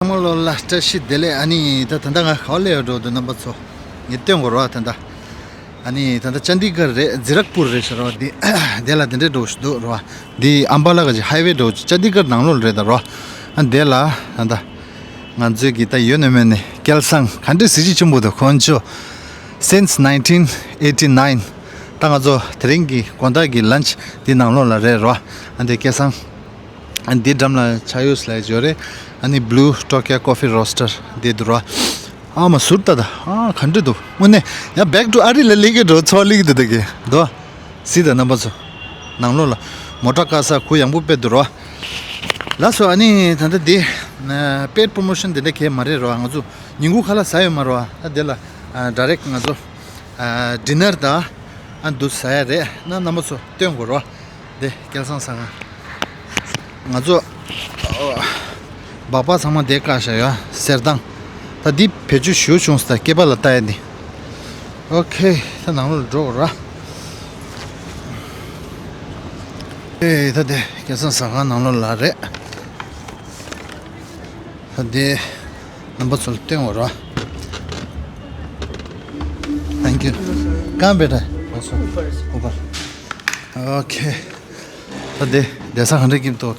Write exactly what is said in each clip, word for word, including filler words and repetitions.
ཚང་མ་ལོ་ལ་བཀྲ་ཤིས་བདེ་ལེགས། ཨ་ནི་ད་ད་ལྟ་ང་ག་བ་སླེབས་ཡོད་འགྲོ་འདུག་རྣམ་པ་ཚོ། ངས་སྟོན་དགོས་རོགས་ད་ལྟ། ཨ་ནི་ད་ལྟ་ཅན་དི་གར་རེད། ཛི་རག་པུར་རེད་ཤག་རོགས་འདི། དེ་ལ་དེ་འདྲའི་འགྲོ་ཞིག་འདུག་རོགས། འདི་ཨམ་བ་ལ་ག་ཅིག་ཧའི་ཝེ་འགྲོ་ཅན་དི་གར་ནང་ལོགས་རེད་ད་རོགས། ཨ་དེ་ལ་ད་ལྟ་ང་ཚོའི་གི་ད་ཡོད་ནི་མེད་ནི་སྐལ་བཟང་ག་འདྲའི་གཟི་བརྗིད་ཆེན་པོ་འདུག་ཁོང་ཚོ། Since nineteen eighty nine། ད་ང་ཚོ་དེ་རིང་གི་དགོང་དག་གི་ལན་ཆི་འདི་ནང་ལོགས་ལ་རེད་རོགས། ཨ་འདི་སྐལ་བཟང་། ཨ་འདི་འགྲམ་ལ་ཆ་ཡོད་སླེབས་ཡོད་རེད། ཨ་ནི་Blue Tokyo Coffee Roaster འདི་འདུག་རོགས། ཨ་མ་ཟུར་ལྟ་ད། ཨ་ག་འདྲ་འདུག་དངོས་གནས་ཡང་back to ཨ་རི་ལ་སླེབས་ཀྱི་འགྲོ་ཚོ་སླེབས་ཀྱི་འདུག་ད་གི་འདུག་སྲིད་ད་རྣམ་པ་ཚོ། ནང་ལོགས་ལ་མོ་ཊ་བཀག་ས་གུ་ཡངས་པོ་དཔེ་འདུག་རོགས། ལགས་སོ། ཨ་ནི་ད་ལྟ་འདི་paid promotion འདི་འདྲ་གས་མ་རེད་རོགས། ང་ཚོ་ཉིན་གུང་ཁ་ལག་ཟ་ཡོད་མ་རོགས། ད་འདི་ལ་direct ང་ཚོ་dinner ད་ཨ་འདུག་ཟ་ཡ་རེད། ན་རྣམ་པ་ཚོ་སྟོན་དགོས་རོགས། འདི་སྐལ་བཟང་ཟ་ཁང་། ང་ཚོ་སྦག་སྦག་ཚང་མ་འདི་བཀག་བཞག་ཡོད། གསེར་ཐང་། ད་འདི་བེད་སྤྱོད་ཞུ་བྱུང་ཟེར་ད་སྐེད་པ་ལ་ལྟ་ཡ་འདི། ཨོ་ཁེ། ད་ནང་ལོགས་ལ་འགྲོ་དགོས་ར། ཨེ་ད་དེ་སྐལ་བཟང་ཟ་ཁང་ནང་ལོགས་ལ་རེད། ད་དེ་རྣམ་པ་ཚོ་ལ་སྟོན་དགོས་ར། Thank you. Come, beta. Also, over. ཨོ་ཁེ། ད་དེ་བསྡད་ས་ག་འདྲ་སྐྱིད་འདུག་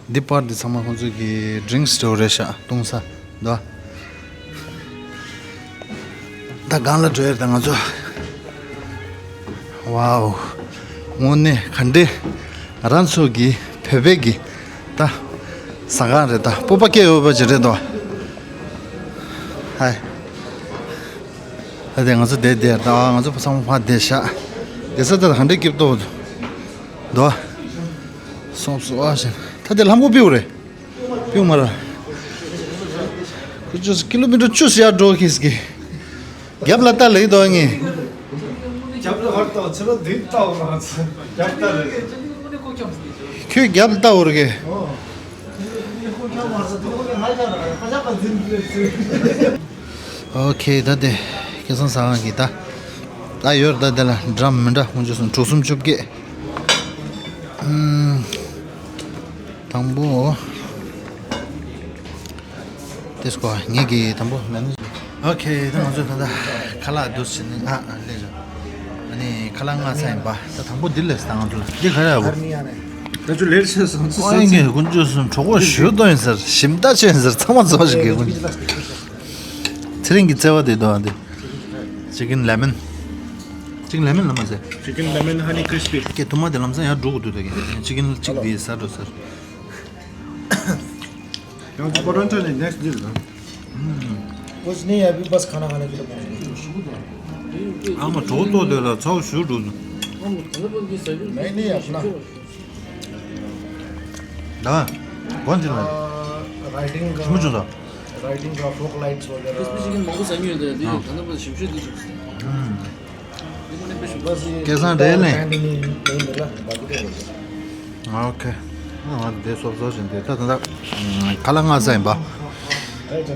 འདི་པར་འདི་ཚང་མ་ཁོང་ཚོ་གི་drinks འདྲ་བོ་རེད་ཤག་བཏུང་ས་འདུག་ད་སྒང་ལ་འགྲོ་ཡ་ད་ང་ཚོ། ཝའོ། དངོས་གནས་ག་འདྲའི་ང་རང་ཚོ་གི་བོད་པའི་གི་ད་ཟ་ཁང་རེད། ད་སྤོབས་པ་སྐྱེ་འོས་པ་ཅིག་རེད་འདུག་ཧའི། ད་དེ་ང་ཚོ་བསྡད་བསྡད་ད་ང་ཚོ་ཚང་མ་ཕར་བསྡད་ཤག་བསྡད་ས་ད་ག་འདྲའི་སྐྱིད་འདུག་འདུག་སོང་སོང་ཨ་ཞེ། ད་དེ་ལྷམ་གོག་པིའུ་རེད། པིའུ་མ་ར། ཁོ་ཅོས་ཀི་ལོ་མི་ཊར་བཅུ་ཡར་འགྲོ་ཁེས་ཀི། རྒྱབ་ལ་ལྟ་ལེགས་དོ་ངས། རྒྱབ་ལ་བར་དང་ཕྱི་ལོ་བདུན་ལྟ་བ་ང་ཚོ་རྒྱབ་ལྟ་རེད། ཁྱོད་རྒྱབ་ལ་ལྟ་འོར་གེ། ཨོ་ཁེ། ད་དེ་སྐལ་བཟང་ཟ་ཁང་གི་ད། ད་ཡོད་ད་དེ་ལ་འདྲ་མི་འདྲ་ཁོང་ཚོ་སོང་དྲུག་གསུམ་བཅོ་བརྒྱད། ཨུམ། དང་པོ། དེ་སྐོར་ངེད་ཀྱི་དང་པོ་མེད་ན། ཨོ་ཁེ། ད་ང་ཚོས་ད་ལྟ་ཁ་ལག་འདུག་ཟེར་ནས་ཨ་ཨ་ལས་བྱུང་། ཨ་ནི་ཁ་ལག་ལྔ་ཚར་ཡིན་པ། ད་དང་པོ་འདི་ལས་ད་ང་ཚོ་ལ་འདི་ག་རེ་ཡག་པོ། ད་ཚོ་ལེར་ཆེ་སོང་ཚོ་ཨ་ཡིན་གྱི་ཀུན་སྤྱོད་སུ་གྲོགས་པོ་ཞུ་དོན་ཡིན་ཟེར། ཞིམ་ད་ཆེ་ཡིན་ཟེར། ཚང་མ་རྫོགས་ཞིག་གི་ཀུན། ཚེ་རིང་གི་བརྩེ་བ་དེ་དོ་ཨ་འདི། Chicken lemon། Chicken lemon ལ་མ་ཟེར། Chicken lemon honey crispy. ཀྱེ་དུ་མ་དེ་ལམ་སང་ཡར་འགྲོ་དགོས་འདུག་ད་ཀྱེ་chicken གཅིག་དེ་ཟ་འགྲོ་ཟེར། ཡང་ཅི་པོ་རོན་ཊ་ནི་next dish ད། कुछ नहीं है, अभी बस खाना खाने के लिए पहुंच गए। ཨ་མ་གྲོགས་ཏོ་དེ་ལ་ཚའོ་ཞུ་འགྲོ་འདུག नहीं नहीं, अपना। ད་གོན་ཅི་ལ། राइडिंग का। ཞིམ་པོ་བྱུང་ད། राइडिंग का फोक लाइट्स वगैरह। क्रिस्पी चिकन མང་པོ་ཟ་མྱོང་ཡོད་དེ། དེ་ད་ནི་པ་ཞིམ་ཤོས་དེ་བྱུང་སོང་། बस ये སྐལ་བཟང་རེད་ལེ། टेंडर नहीं मिला, बाकी तो हो गया। ཨོ་ཁེ། ང་དེ་སོབ་སོབ་བཞིན་དེ་ད་ད་ད་ཁ་ལག་ལྔ་ཟ་ཡིན་པ།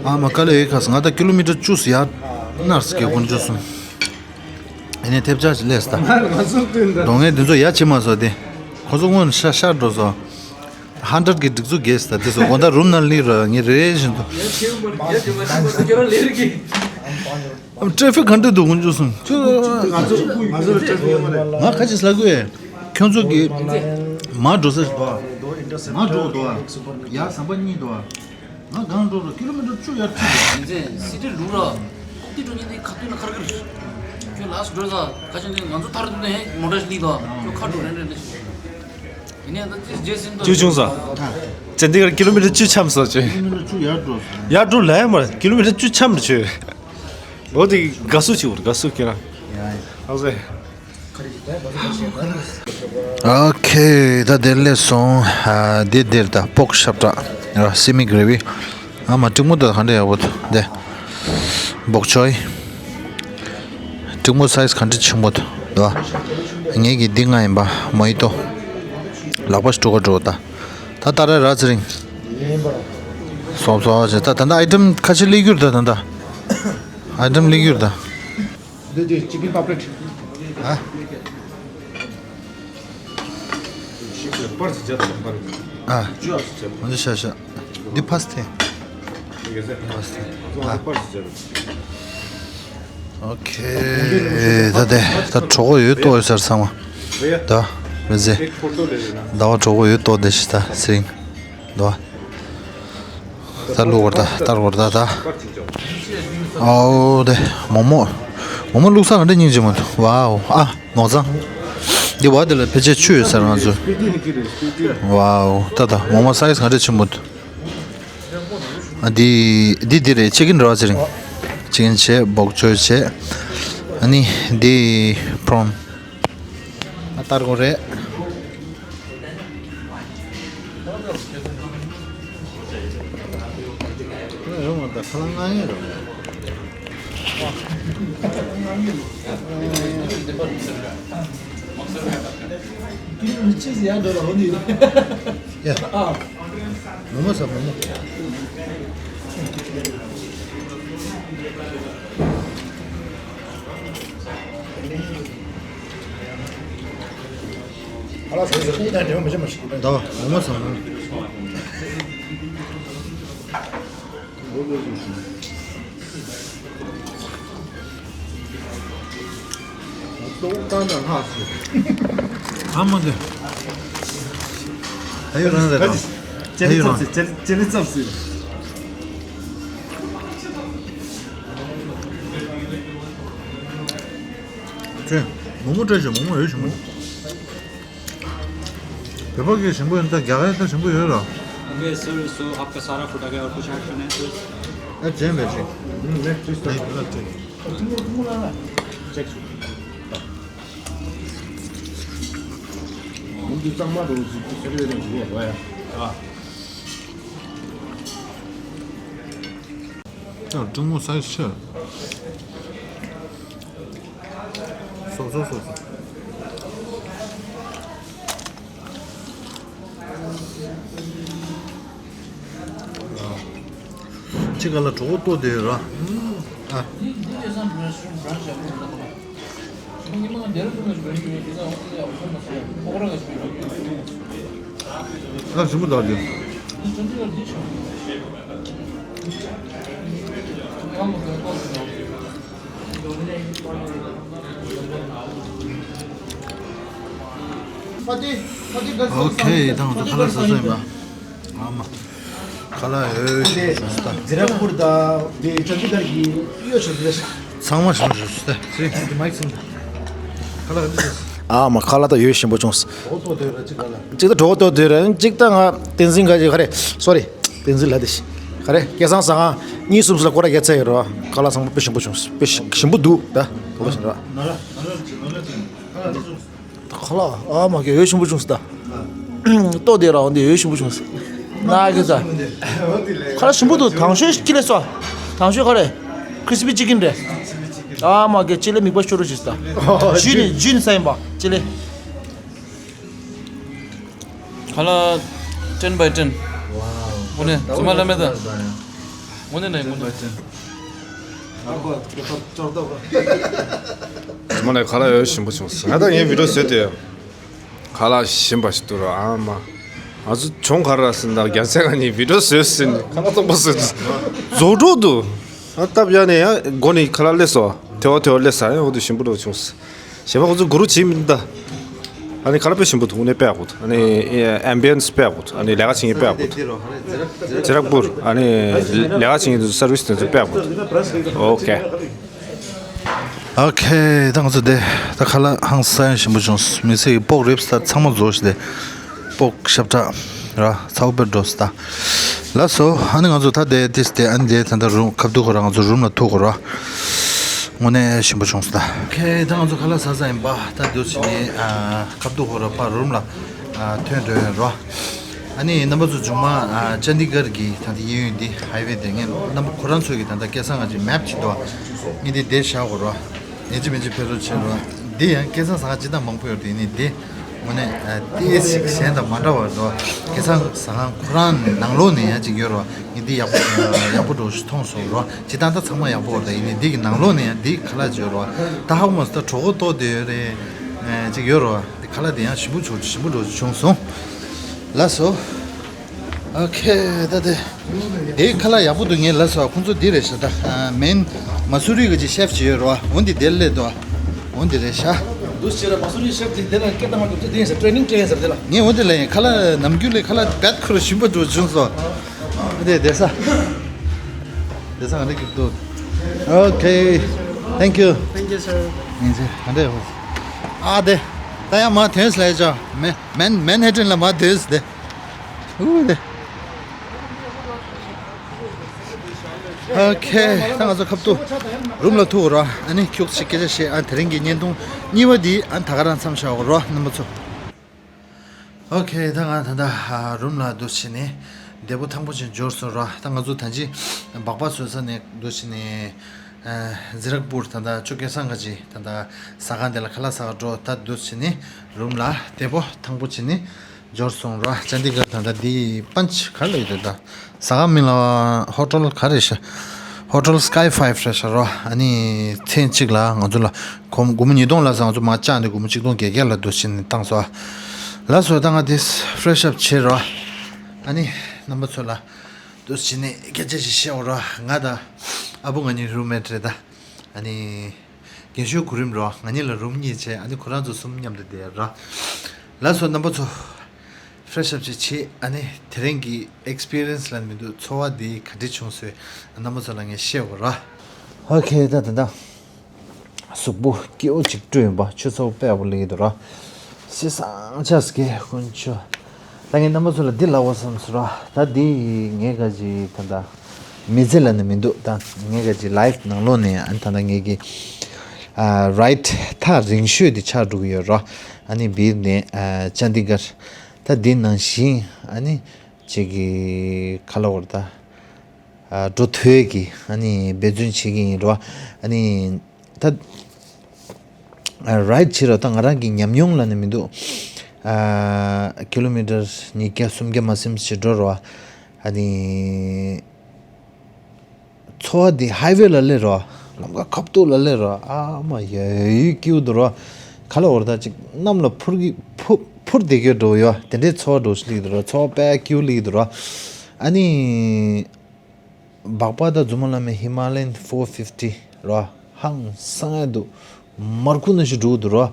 ཨ་མ་ཀ་ལེ་ཡི་ཁ་ས་ང་ད་ཀི་ལོ་མི་ཊར་བཅུ་ཡར་ནར་སི་ཀེ་ཀུན་ཅོ་སུམ། ཨེ་ནས་ཐེབས་ཆག་ཅིག་ལས་ད། ང་ཚོ་ཀུན་ད། གྲོང་ངེས་འདི་ཚོ་ཡ་ཆི་མ་སོ་དེ། ཁོ་ཚོ་སྔོན་ཤ་ཤར་འགྲོ་སོ། ཧན་ཌེཌ་གི་སྒྲིག་འཛུགས་རྒྱས་ད་དེ་ཚོ་དགོང་དག་རུམ་ནང་ལི་ར་ངས་རེ་བཞིན་དུ། ཨམ་ཊེ་ཕིག་ག་འདྲ་འདུག་ཀུན་ཅོ་སུམ། ཁྱོད་ང་ཚོ་ང་ཚོ་ཊེ་ཕིག་ཡོད་མ་རེད། ང་ཁ་ཅིག་ལབ་དགོས། ཁྱོད་ཚོ་གི་མ་འགྲོ་ས་ཞིག་འདུག་མ་འགྲོ་འདུག་ཡ་ཟམ་པ་གཉིས་འདུག་ང་གང་འགྲོ་རུ་ཀི་ལོ་མི་ཊར་བཅུ་ཡར་ཁྲིད་འདུག་ཡིན་ཚེ་སི་ཊི་ལུག་ར་ཁོག་ཏི་འགྲོ་ཉིན་དེ་ཁ་ཐུག་ན་ཁར་ཁར། ཁྱོད་ལགས་སུ་འགྲོ་ས་ཁ་ཆེན་དེ་ང་ཚོ་ཐར་དུ་ནས་མོ་ཊ་ཞིག་ལི་དོ་ཁྱོད་ཁ་འགྲོ་རན་རན་རེད། ཡིན་ནའི་ད་ཅི་རྗེས་ཟིན་དོ་བཅུ་བྱུང་ས། ཅན་དི་གར་ཀི་ལོ་མི་ཊར་བཅུ་འཁྱམས་སོང་ཅི། ཀི་ལོ་མི་ཊར་བཅུ་ཡར་འགྲོ་སོང་། ཡར་འགྲོ་ལ་ཡ་མ་རེད། ཀི་ལོ་མི་ཊར་བཅུ་འཁྱམས་རེད་ཆོས། འོ་དེ་དགའ་བསུ་ཅིག་འོ་དགའ་བསུ་ཁྱེད་རང་། ཡ་ཡ། ཨོ་ཟེ། ཨོ་ཁེ། ད་དེར་སླེབས་སོང་། ཨ་དེ་དེར་ད་པོག་ཤ་བཀྲ་ཨ་སི་མི་གྷ་རེ་ཝི། ཨ་མ་ཀྲིག་མོ་ད་ག་འདྲ་ཡག་པོ་འདུག་དེ་བོག་ཆོས། ཀྲིག་མོ་སའི་ཛི་ག་འདྲ་ཆེན་པོ་འདུག་དོ། ངེད་ཀྱི་འདི་ང་ཡིན་པ་མོ་ཡི་ཏོ། ལག་པ་ཞིག་དཀྲུག་ག་འགྲོ་ད། ད་ད་ར་ར་ཚེ་རིང་། སོང་སོང་ཞེས་ད་ད་ད་ཨའི་ཊེམ་ཁ་ཤས་སླེབས་རྒྱུར་ད་ད་ད། ཨའི་ཊེམ་སླེབས་རྒྱུར་ད། འདི་འདི་ཅི་ཀིན་པ་པ་ལེཊ། ཨ། པར་ཅི་བྱ་དང་པར། ཨ། ཅུ་ཨ་ཅི་བྱ། འདི་ཤ་ཤ། འདི་ཕ་སི་ཐེ། ཨོ་ཁེ། ད་དེ་ད་གྲོགས་པོ་ཡོད་ཏོ་ཡོད་ཟེར་ཚང་མ། ད་མི་ཚེ་ཟླ་བ་གྲོགས་པོ་ཡོད་ཏོ་དེ་ཤི་ད་སིང་། ད་ད་ལུ་བར་ད་ད་བར་ད་ད། ཨོ་དེ་མོ་མོ། མོ་མོ་བླུགས་ས་ག་འདྲ་སྙིང་རྗེ་མོ་འདུག་ཝའོ་ཨ། ནོར་བཟང་། འདི་བ་དེ་ལ་ཕལ་ཆེར་ཆུ་ཡོད་ས་རེད་ང་ཚོ། ཝའོ་ད་ད་མོ་མོ་སའི་ཛི་ག་འདྲ་ཆེན་པོ་འདུག་ཨ་འདི་འདི་འདི་རེད། ཅི་ཀིན་རེད་བ་ཅི་རིང་། ཅི་ཀིན་བྱས་བོག་ཅོས་བྱས། ཨ་ནི་འདི་པྲོན། ཨ་ཏར་གོ་རེད། ཡ། མོ་མོ་ཟ་མོ་མོ། ཨ་ལ་ཟེར་ཟེར་ཁོང་དང་འབྲེལ་བ་མི་བྱེད་མ་ཞིག་གི་ད་མོ་མོ་ཟ་མོ། ཨ་མ་གི། ཨ་ཡོ་རང་རེད་དང་། ཅེ་ལི་ཙབ་སི། ཅེ་ལི་ཙབ་སི། ཁྱོད་མོག་མོག་སྤྲད་བྱུང་། མོག་མོག་ཡོད་བྱུང་། བོད་པ་གི་ཞིམ་པོ་ཡིན་ད། རྒྱ་གར་ད་ཞིམ་པོ་ཡོད་ར། ओके सर, सो आपका सारा फूड आ गया और कुछ ऐड करना है सर? अरे चेंज है जी। हम्म, नेक्स्ट चीज तो चेक। मुझे चम्मा दो जी, सर, ये नहीं हुआ है। हाँ। ཡང་ཀྲིན་མོ་སའི་ཛི་ཆེ། སོབ་སོབ་སོབ་སོབ། ཅི་ག་ལ་གྲོགས་པོ་ལྟོ་དེ་ར། ཨ། ཨ་ཞིམ་པོ་འདུག་དེ། ཨོ་ཁེ། ད་ང་ཚོ་ཁ་ལག་ཟ་ས་ཡིན་པ། ཨ་མ། ཁ་ལག་ཡོད་ཤི་ཤི་ད། ཛི་རག་པུར་དང་དེ་ཅོན་དི་གར་གྱི་གཡོ་ཤོར་ཟེར། ཚང་མ་བྱུང་ཤོར་ཤི་ད། ཅི་མ་ཡིག་སིང་། ཁ་ལག་ག་འདྲ་བྱུང་། ཨ་མ་ཁ་ལག་ད་ཡོད་ཞིམ་པོ་བྱུང་། གྲོགས་ཏོ་དེ་ར་ཅི་ཁ་ལག་གཅིག་ད་གྲོགས་ཏོ་དེ་ར་གཅིག་ད་ང་བསྟན་འཛིན་ག་ཅིག་ག་རེ། སོ་རི། བསྟན་འཛིན་ལ་དེ་ཤི། ག་རེ་སྐལ་བཟང་ཟ་ཁང་གཉིས་གསུམ་ལ་སྐོར་ར་རྒྱག་ཚར་ཡོད་ར། ཁ་ལག་ཚང་མ་དཔེ་ཞིམ་པོ་བྱུང་། དཔེ་ཞིམ་པོ་འདུག་ད། ག་པ་ཞིག་ར། ཁ་ལག་ཨ་མ་གི་ཡོད་ཞིམ་པོ་བྱུང་སི་ད། ལྟོ་དེ་ར་འོ་འདི་ཡོད་ཞིམ་པོ་བྱུང་སི། ན་གི་ད། ཁ་ལག་ཞིམ་པོ་འདུག་དང་ཤོས་ཅི་ལས་སོ། དང་ཤོས་ག་རེ། ཁྲི་སི་པི་ཅི་ཀིན་རེད། ཨ་མ་གི་ཅི་ལས་མིག་པ་ཤོར་རོ་ཞིག་ད། ཇུན་ནི་ཇུན་ས་ཡིན་པ་ཅི་ལས། ཁ་ལག་ten by ten། དངོས་གནས་རྫུན་མ་ལབ་མེད་ད། དངོས་གནས་ནས་དངོས་གནས། རྫུན་མ་ལས་ཁ་ལག་ཡོད་ཞིམ་པོ་བྱུང་སོང་། ང་ད་ངའི་བི་ཌིའོ་བཟོས་ཏེ། ཁ་ལག་ཞིམ་པ་ཞིག་འདུག་ར་ཨ་མ། ང་ཚོ་གྱོང་ག་ར་ཟིན་ད་རྒྱལ་སྲས་ང་གཉིས་བི་ཌིའོ་བཟོས་ཟིན་ཁ་ལག་བཙོང་པ་བཟོས་ཟིན། རྫོགས་འགྲོ་འདུག་ཨ་སྟབས་ཡག་ནས་ཡང་སྒོ་ནས་ཁ་ལག་སླེབས་སོང་། ཐེ་བ་ཐེ་བ་སླེབས་ས་ཡང་འོ་དུ་ཞིམ་པོ་འདྲ་བྱུང་སོང་། གཞན་པ་ཁོ་ཚོ་གུ་རུ་བྱེད་མི་འདུག་ད། ཨ་ནི་ཁ་ལག་དཔེ་ཞིམ་པོ་འདུག་དངོས་གནས་དཔེ་ཡག་པོ་འདུག་ཨ་ནི་ཨེམ་བི་ཡན་སི་དཔེ་ཡག་པོ་འདུག་ཨ་ནི་ལས་ཀ་བྱེད་མཁན་དཔེ་ཡག་པོ་འདུག་ཛི་རག་པུར། ཨ་ནི་ལས་ཀ་བྱེད་མཁན་དེ་ཚོ་སར་བིས་དེ་ཚོ་དཔེ་ཡག་པོ་འདུག་ཨོ་ཁེ། ཨོ་ཁེ། ད་ང་ཚོ་དེ་ད་ཁ་ལག་ཧང་སང་ཞིམ་པོ་བྱུང་། མི་ཚེ་གི་པོག་རིབ་སི་ད་ཚང་མ་རྫོགས་ཤི་དེ། པོག་ཤབ་ཁྲ་ར་ཚ་བོ་དཔེ་འགྲོ་སི་ད། ལགས་སོ། ཨ་ནི་ང་ཚོ་ད་དེ་ཏིས་དེ་ཨ་ནི་དེ་ད་ད་རུམ་ཁ་བསྡུ་ཁོ་ར་ང་ཚོ་རུམ་ལ་ཐུག་གོ་ར། དངོས་གནས་ཞིམ་པོ་བྱུང་སོང་ད། ཁེ་ད་ང་ཚོ་ཁ་ལག་ཟ་ས་ཡིན་པ་ད་འདུག་ཕྱིན་ནས་ཨ་ཁ་བསྡུ་ཁོ་ར་ཕར་རུམ་ལ་ཨ་ཐོན་འགྲོ་ཡོད་རོ། ཨ་ནི་རྣམ་པ་ཚོ་མཇུག་མ་ཨ་ཅན་དི་གར་གྱི་ད་ལྟ་གཡས་གཡོན་འདི་ཧའི་ཝེ་དེ་ངས་རྣམ་པ་ཁོ་རང་ཚོས་ཀྱི་ད་ལྟ་སྐལ་བཟང་ང་ཅིག་མེབ་ཅིག་འདུག་ངས་འདི་དེ་བཞག་གོ་རོ། ཡིན་གཅིག་མིན་གཅིག་ཕེབས་རོགས་བྱེད་རོགས། འདི་ཡང་སྐལ་བཟང་ཟ་ཁང་སྤྱིར་བཏང་མང་པོ་ཡོད་དེ་ཡིན་ནི་འདི། དངོས་གནས་ཨ་ཏོག་ཙམ་གཞན་དང་མ་འདྲ་བ་རོ། སྐལ་བཟང་ཟ་ཁང་ཁོ་རང་ནང་ལོགས་ནས་ཡང་ཅིག་ཡོད་རོ། ངས་འདི་ཡག་པོ་ཡག་པོ་འདྲ་བོ་ཞིག་མཐོང་སོང་རོ། སྤྱིར་བཏང་ད་ཚང་མ་ཡག་པོ་ཡོད་དེ་ཡིན་ནི་འདི་གི་ནང་ལོགས་ནས་ཡང་འདི་ཁ་ལག་ཅིག་ཡོད་རོ། ད་ཧ་གོ་མ་སོང་། ད་གྲོད་ཁོག་ལྟོགས་བསྡད་ཡོད་རེད། ཨ་ཅིག་ཡོད་རོ། འདི་ཁ་ལག་འདི་ཡང་ཞིམ་པོ་བྱུང་། ཞིམ་པོ་འདྲ་བོ་བྱུང་སོང་། ལགས་སོ། ཨོ་ཁེ། ད་དེ་དེའི་ཁ་ལག་ཡག་པོ་འདུག་ངས་ལབ་སོང་། ཁོང་ཚོ་འདི་རེད་ཤག་ད་མེན་མ་སུ་རི་གི་ཅིག་ཤེབ་ཅིག་ཡོད་རེད་བ། འོ་འདི་དེར་སླེབས་འདུག་འོ་འདི་རེད་ཤག་འདུག་ཟེར་ར། མ་སུ་རི་ཤེབ་དེ་དེ་ལ་སྐད་བཏང་མ་ཐུབ་ཚེ་དེ་ཡིན་ས་ཊེ་རེ་ནིང་སྤྲད་ཡིན་ཟེར། དེ་ལ་ངས་འོ་དེ་ལ་ཡིན། ཁ་ལག་ནམ་རྒྱུན་ལས་ཁ་ལག་བད་ཁུར་ཞིམ་པོ་འགྲོ་བྱུང་སོང་། དེ་དེ་ས་དེ་ས་ང་འདྲ་གི་འདུག་ཨོ་ཁེ། Thank you. Thank you, sir. ཡིན་ཟེར་ག་འདྲ་ཡོད། ཨ་དེ་ད་ཡང་མ་ཐོན་སླེབས་ཅག་མེན་མེན་ཧེ་ཏན་ལ་མ་ཐོན་སི་དེ། ཨུ་དེ། ཨོ་ཁེ། ད་ང་ཚོ་ཁབ་ཏུ་རུམ་ལ་ཐུག་ར། ཨ་ནི་ཁྱུག་ཅིག་སྐད་ཆ་བཤད། ཨ་དེ་རིང་གི་བརྙན་ཐུང་གཉིས་པ་འདི་ཨ་ད་ག་རང་མཚམས་བཞག་ར་རྣམ་པ་ཚོ། ཨོ་ཁེ། ད་ང་ད་ལྟ་ཨ་རུམ་ལ་འདུག་སེ་བྱས་ནས་བདེ་པོ་ཐང་པོ་ཅིག་འབྱོར་སོང་ར། ད་ང་ཚོ་ད་ཅི་སྦག་སྦག་བཟོ་ས་ནས་འདུག་སེ་བྱས་ནས་ཨ་ཛི་རག་པུར་ད་ལྟ་ཅོ་ཀེ་སང་ག་ཅི་ད་ལྟ་ཟ་ཁང་དེ་ལ་ཁ་ལག་ཟ་ག་འགྲོ། ད་འདུག་སེ་བྱས་ནས་རུམ་ལ་བདེ་པོ་ཐང་པོ་བྱས་ནས་འབྱོར་སོང་ར། ཅན་དི་གར་ད་ལྟ་འདི་པན་ཅི་ག་ལ་ཡོད་དེ། ད་ཟ་ཁང་མིང་ལ་ཧོ་ཊེལ་ག་རེ་ཤག་ཧོ་ཊེལ་སི་ཀའི་ཕའིབ་རེད་ཤག་ར། ཨ་ནི་མཚན་གཅིག་ལ་ང་ཚོ་ལ་སྒོར་སྒོར་མོ་ཉིས་སྟོང་ལ་ཟ། ང་ཚོ་མར་བཅག་འདི་སྒོར་མོ་གཅིག་སྟོང་བརྒྱད་བརྒྱ་ལ་འདུག་སེ་བྱས་ནས་བཏང་སོང་། ལགས་སོ། ད་ང་འདི་ཕེ་རེ་ཤི་ཨབ་བྱས་ར། ཨ་ནི་རྣམ་པ་ཚོ་ལ་འདུག་སེ་བྱས་ནས་སྐད་ཆ་ཞིག་བཤད་འོ་ར། ང་དང་ཨ་བུ་ང་གཉིས་རུམ་མེཊ་རེད་ད། ཨ་ནི་རྒན་ཤོས་གོ་རིམ་རོ། ང་གཉིས་ལ་རུམ་གཉིས་བྱས། ཨ་ནི་ཁོ་རང་ཚོ་གསུམ་མཉམ་དུ་བསྡད་ར། ལགས་སོ། རྣམ་པ་ཚོ་ཕེ་རེ་ཤི་ཨབ་ཅིག་བྱེད། ཨ་ནི་དེ་རིང་གི་ཨེག་སི་པི་རི་ཡན་སི་ལབ་མི་འདུག་འཚོ་བ་འདི་ག་འདྲ་བྱུང་སོང་། རྣམ་པ་ཚོ་ལ་ངས་བཤད་དགོས་ར། ཨོ་ཁེ། ད་ད་ད་གཟུགས་པོ་སྐྱིད་པོ་ཅིག་བཀྲུས་ཡིན་པ། ཆུ་ཚོད་དཔེ་ཡག་པོ་སླེབས་ཀྱི་འདུག་ར། བྱས་ཙང་ཆ་སྐྱེ་དཀོན་མཆོག་ད་ངས་རྣམ་པ་ཚོ་ལ་འདི་ལབ་དགོས་བསམ་སོང་ར། ད་འདི་ངས་ག་ཅི་ད་ད་མི་ཚེ་ལབ་ནི་མི་འདུག་ད་ངས་ག་ཅི་ལའིབ་ནང་ལོགས་ནས་ཨ་ནི་ད་ད་ངས་ཀྱི་ཨ་རའིཌ་ཐག་རིང་ཤོས་དེ་ཆགས་འགྲོ་གི་ཡོད་ར། ཨ་ནི་བིར་ནས་ཨ་ཅན་དི་གར། ད་འདི་ནང་བཞིན་ཨ་ནི་ཅིག་གི་ཁ་ལོ་བར་ད་ཨ་འགྲོ་ཐུབ་ཀྱི་ཨ་ནི་འབད་བརྩོན་བྱེད་ཀྱི་ཡིན་ར། ཨ་ནི་ད་ཨ་རའིཌ་བྱེད་ར། ད་ང་རང་གི་ཉམས་མྱོང་ལབ་ནི་མི་འདུག་ཨ་ཀི་ལོ་མི་ཊར་ཉིས་བརྒྱ་སུམ་བརྒྱ་མ་ཟིན་ཞིག་འགྲོ་ར། ཨ་ནི་འཚོ་བ་འདི་ཧའི་ཝེ་ལ་སླེབས་ར། ལམ་ཁ་ཁ་ཐུག་ལ་སླེབས་ར། ཨ་མ་ཡ་ཡི་སྐྱིད་པོ་འདུག་ར། ཁ་ལོ་བར་ད་ཅིག་གནམ་ལ་འཕུར་གི་འཕུར་འཕུར་བསྡད་ཀྱི་འགྲོ་ཡ། དེ་འདྲའི་འཚོ་བ་འགྲོ་ཞིག་སླེབས་འདུག་ར། འཚོ་བ་དཔེ་སྐྱིད་པོ་སླེབས་འདུག་ར། ཨ་ནི་སྦག་སྦག་ད་རྫུན་མ་ལབ་མེད། ཧི་མ་ལ་ཡན་ཕོར་ཕིབ་ཊི་ར། ཧང་སང་ཡ་འདུག་མར་ཁུ་ནང་བཞིན་འགྲོ་གི་འདུག་ར།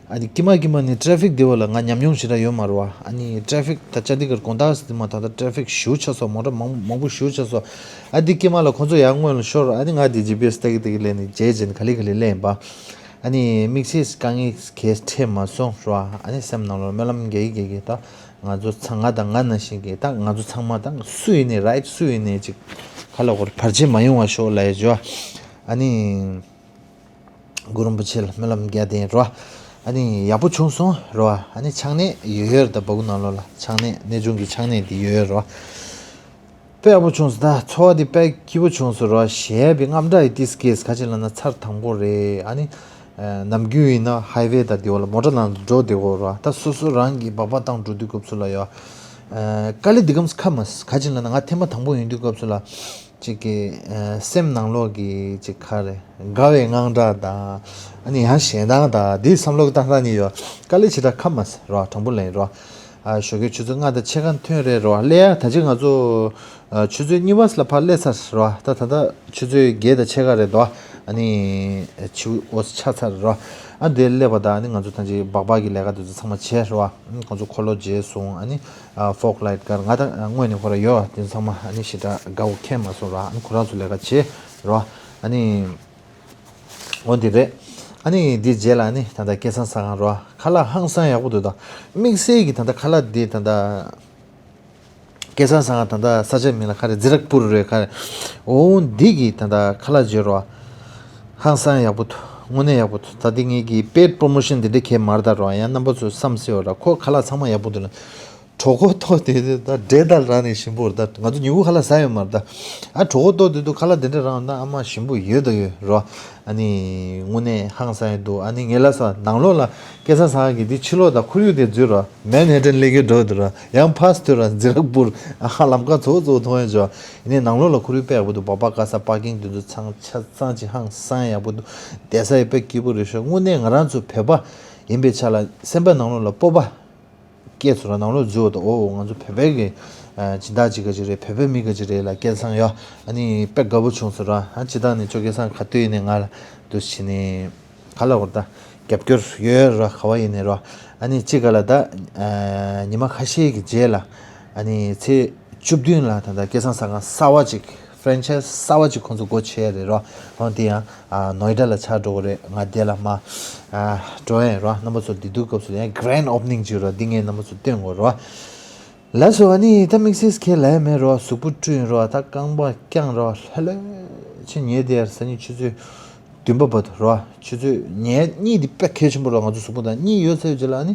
ཨ་ནི་ཀྱེ་མ་ཀྱེ་མ་ནི་ཊེ་ཕིག་འདི་བ་ལ་ང་ཉམས་མྱོང་ཞེ་དྲག་ཡོད་མ་རེད་བ། ཨ་ནི་ཊེ་ཕིག་ད་ཅན་དི་གར་དགོང་དག་འདི་མ་ད་ད་ཊེ་ཕིག་ཞེ་པོ་ཆགས་སོང་། མོ་ཊ་མང་མང་པོ་ཞེ་པོ་ཆགས་སོང་། ཨ་འདི་ཀྱེ་མ་ལ་ཁོང་ཚོ་ཡར་སྔོན་ལ་ཤོར། ཨ་ནི་ང་འདི་ཇི་པི་ཨེས་ལྟ་གི་ལྟ་གི་སླེབས་ནས་རྗེས་ཅན་ག་ལེ་ག་ལེ་སླེབས་ཡིན་པ། ཨ་ནི་དམིགས་བསལ་དཀའ་ངལ་གས་འཕྲད་མ་སོང་ར། ཨ་ནི་སེམས་ནང་ལ་སྨོན་ལམ་རྒྱག་གི་རྒྱག་གི་ད། ང་ཚོ་ཚང་ང་དང་ང་ནང་བཞིན་གྱི་ད་ང་ཚོ་ཚང་མ་དང་སུ་ཡིན་ནའི་རའིཊ། སུ་ཡིན་ནའི་ཅིག་ཁ་ལོ་བར་བར་ཆད་མ་ཡོང་བ་ཤོག་ལབ་ཡ་ཅོ། ཨ་ནི་གུ་རུ་རིན་པོ་ཆེ་ལ་སྨོན་ལམ་རྒྱག་བསྡད་རོ། ཨ་ནི་ཡག་པོ་བྱུང་སོང་རོ། ཨ་ནི་ཆང་ནད་ཡོད་ཡོད་རེད། ད་སྦ་ཁུག་ནང་ལོགས་ལ་ཆང་ནད། ནད་གཅོང་གི་ཆང་ནད་འདི་ཡོད་ཡོད་རོ། དཔེ་ཡག་པོ་བྱུང་སོང་། ད་འཚོ་བ་འདི་དཔེ་སྐྱིད་པོ་བྱུང་སོང་རོ། ཞེས་པའི་དངངས་སྐྲག་ཡི་ཏིས་སྐྱེས། ག་ཅི་ལབ་ན་ཚར་དང་པོ་རེད། ཨ་ནི་ནམ་རྒྱུན་ཡིན་ན་ཧའི་ཝེ་ད་འདི་བ་ལ་མོ་ཊ་ནང་དུ་འགྲོ་བསྡད་ཀྱི་ཡོད་རེད་བ། ད་སོ་སོ་རང་གིས་སྦག་སྦག་བཏང་འགྲོ་དུས་སྐབས་སུ་ལ་ཡ། ཨ་དཀའ་ལས་འདི་གམ་ཁ་མ་ཟེར། ག་ཅི་ལབ་ན་ང་ཐེངས་མ་དང་པོ་ཡིན་དུས་སྐབས་སུ་ལ་ཅིག་གི་ཨ་སེམས་ནང་ལོགས་ཀྱི་ཅིག་ག་རེ་དགའ་བའི་དངངས་སྐྲག་དང་། ཨ་ནི་ཡང་ཞེད་སྣང་དང་འདིའི་བསམ་བློ་བཏང་སྟངས་གཉིས་ཡོད། དཀའ་ལས་ཞེ་དྲག་ཁ་མ་ཟེར་རོ། དྲང་པོ་ལབ་ཡིན་རོ། ཨ་ཞོགས་ཀའི་ཆུ་ཚོད་ལྔ་དང་ཕྱེད་ཀ་ཐོན་རེད་རོ། སླེབས་ཡ་ད་ཅི་ང་ཚོ་ཨ་ཆུ་ཚོད་གཉིས་པ་ལ་ཕར་སླེབས་ཚར་རོ། ད་ད་ལྟ་ཆུ་ཚོད་བརྒྱད་དང་ཕྱེད་ཀ་རེད་དོ། ཨ་ནི་ཕྱི་འོ་ཆ་ཚར་རོ། ཨ་འདིར་སླེབས་པ་དང་ཨ་ནི་ང་ཚོ་ད་ཅི་སྦག་སྦག་གི་ལས་ཀ་དེ་ཚོ་ཚང་མ་བྱས་རོ། ཨ་ཁོང་ཚོ་འཁོར་ལོ་བརྗེས་སོང་། ཨ་ནི་ཨ་ཕོག་ལའིཊ་སྒར། ང་ད་སྔོན་ནས་ཁོ་ར་ཡོད། དེ་ཚོ་ཚང་མ་ཨ་ནི་ཞེ་དྲག་དགའ་བོ་ཁྱོན་མ་སོང་རོ། ཨ་ནི་ཁོ་རང་ཚོ་ལས་ཀ་བྱས་རོ། ཨ་ནི། འོ་འདི་རེད། ཨ་ནི་འདི་རྗེས་ལ་ཨ་ནི་ད་ལྟ་སྐལ་བཟང་ཟ་ཁང་རོ། ཁ་ལག་ཧང་སང་ཡག་པོ་འདུག་ད་དམིགས་བསལ་གྱི་ད་ལྟ་ཁ་ལག་འདི་ད་ལྟ་སྐལ་བཟང་ཟ་ཁང་ད་ལྟ་ས་ཆ་མིང་ལ་ག་རེ་ཛི་རག་པུར་རེད་ག་རེ། འོ་འདི་གི་ད་ལྟ་ཁ་ལག་བརྗོད་རོ། ཧང་སང་ཡག་པོ་འདུག་དངོས་གནས་ཡག་པོ་འདུག་ད་འདི་ངེད་ཀྱི་པེཌ་པོ་རོ་མོ་ཤན་འདི་འདྲ་གས་མ་རེད་ད་རོ། ཡང་རྣམ་པ་ཚོས་བསམ་སྲིད་པ་ར། ཁོ་ཁ་ལག་ཚང་མ་ཡག་པོ་འདུག་ལ། གྲོད་ཁོག་ལྟོགས་དེ་དེ་ད་འདྲེ་ལྟར་རང་ནས་ཞིམ་པོ་རེད། ད་ང་ཚོ་ཉིན་གུང་ཁ་ལག་ཟ་ཡོད་མ་རེད་ད། ཨ་གྲོད་ཁོག་ལྟོགས་དེ་དུས་ཁ་ལག་དེ་འདྲ་རང་ན་ཨ་མ་ཞིམ་པོ་ཡོད་ད་ཡོད་རོ། ཨ་ནི་དངོས་གནས་ཧང་སང་ཡོད་འདུག་ཨ་ནི་ངས་ལ་ས་ནང་ལོགས་ལ་སྐལ་བཟང་ཟ་ཁང་གི་འདི་ཕྱི་ལོགས་ད་ཁོར་ཡུག་དེ་འཛུལ་རོ། མན་ཧེ་ཏན་སླེབས་ཀྱི་འགྲོ་འདུག་རོ། ཡང་ཕར་ཚུར་ར་ཛི་རག་པུར་ཨ་ལམ་ཁ་ཚོ་ཚོ་མཐོང་ཡོད་ཅོ། ཡིན་ནའི་ནང་ལོགས་ལ་ཁོར་ཡུག་དཔེ་ཡག་པོ་འདུག་སྦག་སྦག་ག་ས་པར་ཀིང་དེ་ཚོ་ཚང་ཆ་ཚང་ཅིག་ཧང་སང་ཡག་པོ་འདུག་བསྡད་ས་ཡི་དཔེ་སྐྱིད་པོ་རེད་ཤག་དངོས་གནས་ང་རང་ཚོ་བོད་པ་ཡིན་པའི་ཆ་ལ་སེམས་པ་ནང་ལོགས་ལ་སྤོབས་པ། སྐྱེས་ཚོ་ར་ནང་ལོགས་འཛུལ་བ་དང་། འོ་ང་ཚོ་བོད་པའི་གི་ སྦྱིན་བདག་ཅིག་ག་ཅིག་རེད། བོད་པའི་མི་ག་ཅིག་རེད་ལ་སྐལ་བཟང་ཡོད། ཨ་ནི་དཔེ་དགའ་པོ་བྱུང་སོང་ར། ཨ་ཅི་ད་ནི་ཅོ་སྐལ་བཟང་ག་དུས་ཡིན་ནའི་ང་ལ་འདུག་བྱས་ནས་ག་ལ་བར་ད་རྒྱབ་སྐྱོར་ཡོད་ར། ག་བ་ཡིན་ནའི་ར། ཨ་ནི་ཅི་ག་ལ་ད་ཉི་མ་ཁ་ཤས་ཀྱི་རྗེས་ལ་ཨ་ནི་ཚེས་བཅུ་བདུན་ལ་ད་ད་སྐལ་བཟང་ཟ་ཁང་གསར་བ་ཅིག་ཧྥ་རན་ཆའི་སི་གསར་བ་ཅིག་ཁོང་ཚོ་སྒོ་ཕྱེ་རེད་ར། ཧོན་དེ་ཡང་ནོའི་ཌ་ལ་ཆགས་འགྲོ་གི་རེད། ང་དེ་ལ་མ་འགྲོ་ཡིན་ར། རྣམ་པ་ཚོ་འདི་དུས་སྐབས་སུ་ཡང་གྷ་རན་ཌི་ཨོ་པ་ནིང་ཅིག་ར། འདི་ངས་རྣམ་པ་ཚོ་སྟོན་དགོས་ར། ལགས་སོ། ཨ་ནི་ད་དམིགས་བསལ་གལ་ལ་ཡ་མེད་རོ། གཟུགས་པོ་བཀྲུས་རོ། ད་རྐང་པ་བརྐྱངས་རོ། ལྷོད་ལྷོད་བྱས་ཉལ་བསྡད་ཡ། སང་ཉིན་ཆུ་ཚོད་བདུན་པ་བར་དུ་རོ། ཆུ་ཚོད་ཉལ་གཉིད་འདི་དཔེ་གལ་ཆེན་པོ་རོ། ང་ཚོ་གཟུགས་པོ་དང་གཉིད་ཡོལ་ཚར་བའི་རྗེས་ལ་ཨ་ནི་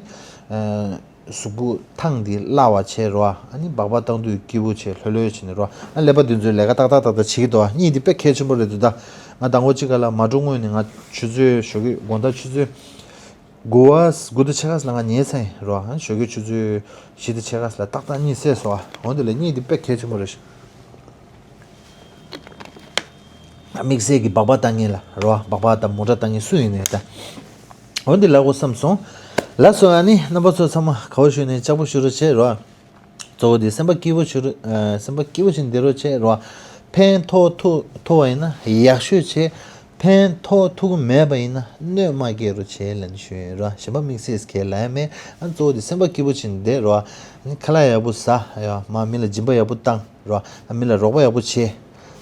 གཟུགས་པོ་ཐང་འདི་བརླག་པ་བྱས་རོ། ཨ་ནི་སྦག་སྦག་བཏང་དུས་སྐྱིད་པོ་བྱས་ལྷོད་ལྷོད་བྱས་ནས་རོ། ཨ་ཀླད་པ་འདི་ཚོས་ལས་ཀ་ཏག་ཏག་ཏག་ཏག་བྱེད་ཀྱི་འདུག་ཨ་གཉིད་འདི་དཔེ་གལ་ཆེན་པོ་རེད་འདུག་ད་ང་དང་པོ་གཅིག་ག་ལ་མ་འགྲོ་སྔོན་ནས་ང་ཆུ་ཚོད་ཞོགས་ཀྱི་དགོང་དག་ཆུ་ཚོད་དགུ་པ་དགུ་དང་ཕྱེད་ཀ་ལ་ང་ཉལ་ཚར་ཡིན་རོ། ཨ་ཞོགས་ཀྱི་ཆུ་ཚོད་བཞི་དང་ཕྱེད་ཀ་ལ་ཏག་ཏག་གཉིད་སད་སོང་། ཨ་འོ་དེ་ལ་གཉིད་འདི་དཔེ་གལ་ཆེན་པོ་རེད། དམིགས་བསལ་གྱི་སྦག་སྦག་བཏང་མཁན་ལ་རོ། སྦག་སྦག་དང་མོ་ཊ་བཏང་མཁན་སུ་ཡིན་ནའི་ད་འོ་འདི་ལབ་དགོས་བསམ་སོང་། ལགས་སོ། ཨ་ནི་རྣམ་པ་ཚོ་ཚང་མ་དགའ་བོ་ཞུས་ནས་ལྕགས་པོ་ཞུ་རོགས་བྱེད་རོ། གཙོ་བོ་དེ་སེམས་པ་སྐྱིད་པོ་བྱེད་རོགས། ཨ་སེམས་པ་སྐྱིད་པོ་བྱེད་བསྡད་རོགས་བྱེད་རོ། ཕན་ཐོགས་ཐུབ་ཐུབ་པ་ཡིན་ན་ཡག་ཤོས་བྱེད། ཕན་ཐོགས་ཐུབ་ཀྱི་མེད་པ་ཡིན་ན་གནོད་མ་སྐྱེལ་རོགས་བྱེད་ལབ་ནས་ཞུ་ཡིན་རོ། གཞན་པ་དམིགས་བསལ་གལ་ལ་ཡང་མེད། ཨ་གཙོ་བོ་དེ་སེམས་པ་སྐྱིད་པོ་བྱེད་བསྡད་རོ། ཨ་ནི་ཁ་ལག་ཡག་པོ་ཟ་ཡ། མ་མི་ལ་སྦྱིན་པ་ཡག་པོ་བཏང་རོ། ཨ་མི་ལ་རོགས་པ་ཡག་པོ་བྱེད།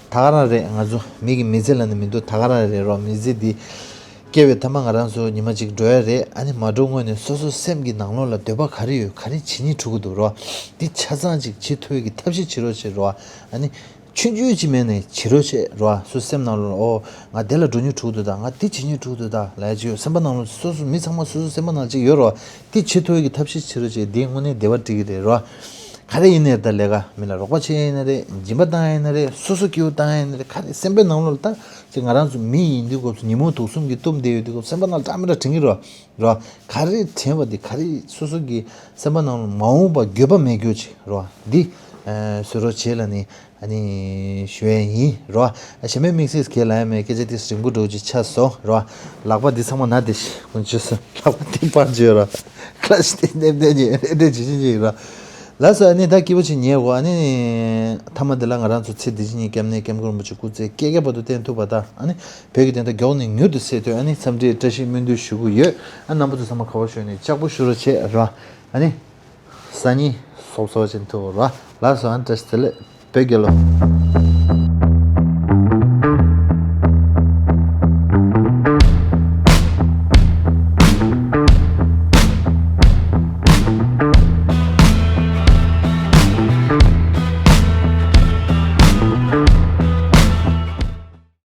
ད་ག་རང་རེད། ང་ཚོ་མི་གི་མི་ཚེ་ལ་ནི་མི་འདུག་ད་ག་རང་རེད་རོ། མི་ཚེ་འདི་སྐྱེ་བའི་ཐ་མ་ང་རང་ཚོ་ཉི་མ་གཅིག་འགྲོ་ཡ་རེད། ཨ་ནི་མ་འགྲོ་སྔོན་ནས་སོ་སོ་སེམས་ཀྱི་ནང་ལོགས་ལ་འདོད་པ་ག་རེ་ཡོད། ག་རེ་བྱེད་སྙིང་བྲོ་གི་འདུག་རོ། འདི་ཆ་ཚང་ཅིག་བྱེད་ཐུབ་ཡ་གི་ཐབས་ཤེས་བྱེད་རོགས་བྱེད་རོ། ཨ་ནི་ཆུང་ཆུང་ཅིག་མེད་ནས་བྱེད་རོགས་བྱེད་རོ། སོ་སོ་སེམས་ནང་ལོགས་ལ་ཨོ་ང་དེ་ལ་འགྲོ་སྙིང་བྲོ་གི་འདུག་ད་ང་འདི་བྱེད་སྙིང་བྲོ་གི་འདུག་ད་ལབ་ཡ་ཅིག་ཡོད། སེམས་པ་ནང་ལོགས་སོ་སོ་མི་ཚང་མ་སོ་སོ་སེམས་པ་ནང་ཅིག་ཡོད་རོ། འདི་བྱེད་ཐུབ་ཡ་གི་ཐབས་ཤེས་བྱེད་རོགས་བྱེད། འདི་དངོས་གནས་བདེ་བ་འགྲིག་གི་རེད་རོ། ག་རེ་ཡིན་ནའི་ད་ལས་ཀ་མི་ལ་རོགས་པ་བྱེད་ཡིན་ན་རེད། སྦྱིན་པ་བཏང་ཡིན་ན་རེད། སོ་སོ་སྐྱིད་པོ་བཏང་ཡིན་ན་རེད། ག་རེ་སེམས་པའི་ནང་ལོགས་ལ་ད་ཅིག་ང་རང་ཚོ་མི་ཡིན་དུས་སྐབས་སུ་ཉོན་མོངས་དུག་གསུམ་གྱིས་གཏུམ་བསྡད་ཡོད་དུས་སྐབས་སེམས་པ་ནང་ལ་འདྲ་མི་འདྲ་དྲན་གྱི་རོ། རོ། ག་རེ་དྲན་པ་འདི་ག་རེ་སོ་སོ་གི་སེམས་པ་ནང་ལ་མ་འོངས་པ་འགྱོད་པ་མེད་རྒྱུ་ཅིག་རོ། འདི་བཟོ་རོགས་བྱེད་ལབ་ནི་ཨ་ནི་ཞུ་ཡ་ཡིན་རོ། གཞན་པའི་དམིགས་བསལ་གལ་ལ་ཡང་མེད། སྐད་ཆ་དེ་རིང་པོ་འགྲོ་གི་ཆགས་སོང་རོ། ལག་པ་འདི་ཚང་མ་ན་བསྡད་ཤག་ཀུན་སྤྱོད་སོང་། ལག་པ་འདི་པར་བརྗོད་རོ། ཁ་ལག་ཅིག་དེ་ནེམ་དེ་ཉེ་རེ་རེ་བྱེད་བཞིན་ཅིག་རོ། ལགས་སོ། ཨ་ནི་ད་སྐྱིད་པོ་ཅིག་ཉལ་དགོས། ཨ་ནི་མཐའ་མ་འདི་ལ་ང་རང་ཚོ་ཚེ་འདི་ཕྱི་གཉིས་སྐྱབས་གནས་སྐྱབས་མགོན་རིན་པོ་ཆེ་སྐུ་ཚེ་བསྐལ་བརྒྱ་བར་དུ་བརྟན་ཐུབ་པ་དང་། ཨ་ནི་བོད་ཀྱི་བདེན་མཐའ་མགྱོགས་ནས་མྱུར་དུ་གསལ་ཐུབ། ཨ་ནི་འཚམས་འདྲིའི་བཀྲ་ཤིས་སྨོན་འདུན་ཞུ་གི་ཡོད། ཨ་རྣམ་པ་ཚོ་ཚང་མ་དགའ་བོ་ཞུས་ནས་ལྕགས་པོ་ཞུ་རོགས་བྱེད་རོ། ཨ་ནི་སང་ཉིན་སོབ་སོབ་ཅན་ཐུག་རོ། ལགས་སོ། ཨ་ནི་བཀྲ་ཤིས་བདེ་ལེགས། བོད་རྒྱལ་ལོ།